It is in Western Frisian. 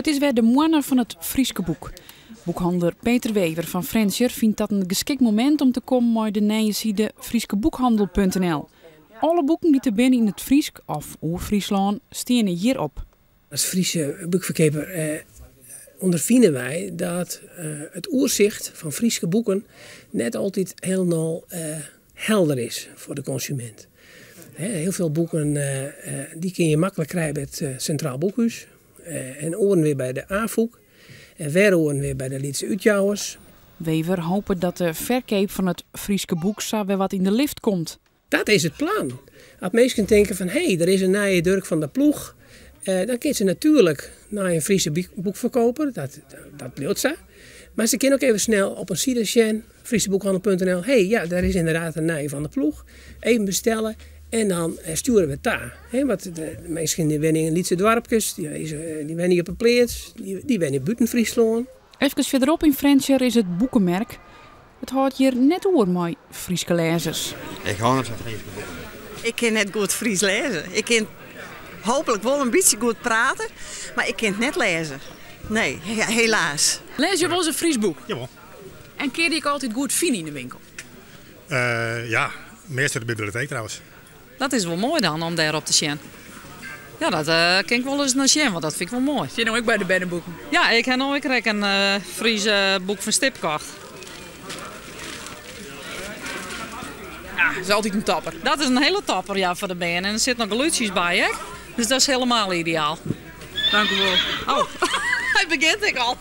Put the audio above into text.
It is wer de moanne fan it Fryske boek. Boekhandler Peter Wever fan Frjentsjer fynt dat in geskikt momint om te kommen mei de nije side fryskeboekhandel.nl. Alle boeken dy't der binne yn it Frysk of oer Fryslân steane hjir op. As Fryske boekferkeaper ûnderfine wy dat it oersicht fan Fryske boeken net altyd hielendal helder is foar de konsumint. Hiel folle boeken dy kinne je maklik krije by it Sintraal Boekhús en oaren wer by de Afûk en wer oaren wer by de lytse útjouwers. Wever hopet dat de ferkeap fan it Fryske boek sa wer wat yn de lift komt. Dat is it plan. As minsken tinke fan hé, der is in nije Durk van der Ploeg, dan kinne se natuerlik nei in Friese boekferkoper, dat bliuwt sa. Mar se kinne ek even snel op in side sjen, frieseboekhandel.nl, hé, ja, der is ynderdaad in nije Van der Ploeg. Even bestelle en dan stjoere we it ta. Want de minsken dy wenje yn lytse doarpkes, dy wenje op in pleats, dy wenje bûten Fryslân. Efkes fierderop yn Frjentsjer is it boekemerk. It hâldt hjir net oer mei Fryske lêzers. Ik hâld net fan Fryske boeken. Ik kin net goed Frysk lêze. Ik kin hooplik wol in bytsje goed prate, mar ik kin it net lêze. Nee, helaas. Lêze jo wolris in Frysk boek? Jawol. En kinne dy ek altyd goed fine yn de winkel? Ja, meast út de biblioteek trouwens. Dat is wol moai dan om dêrop te sjen. Ja, dat kin ik wolris nei sjen, want dat fyn ik wol moai. Sit je no ek by de berneboeken? Ja, ik ha no ek krekt in Frysk boek fan Stip kocht. Ja, dat is altyd in topper. Dat is in hiele topper, ja, foar de bern. En der sit noch gelútsjes by ek. Dus dat is helemaal ideaal. Dank u wol. Oh, hy begjint ek al.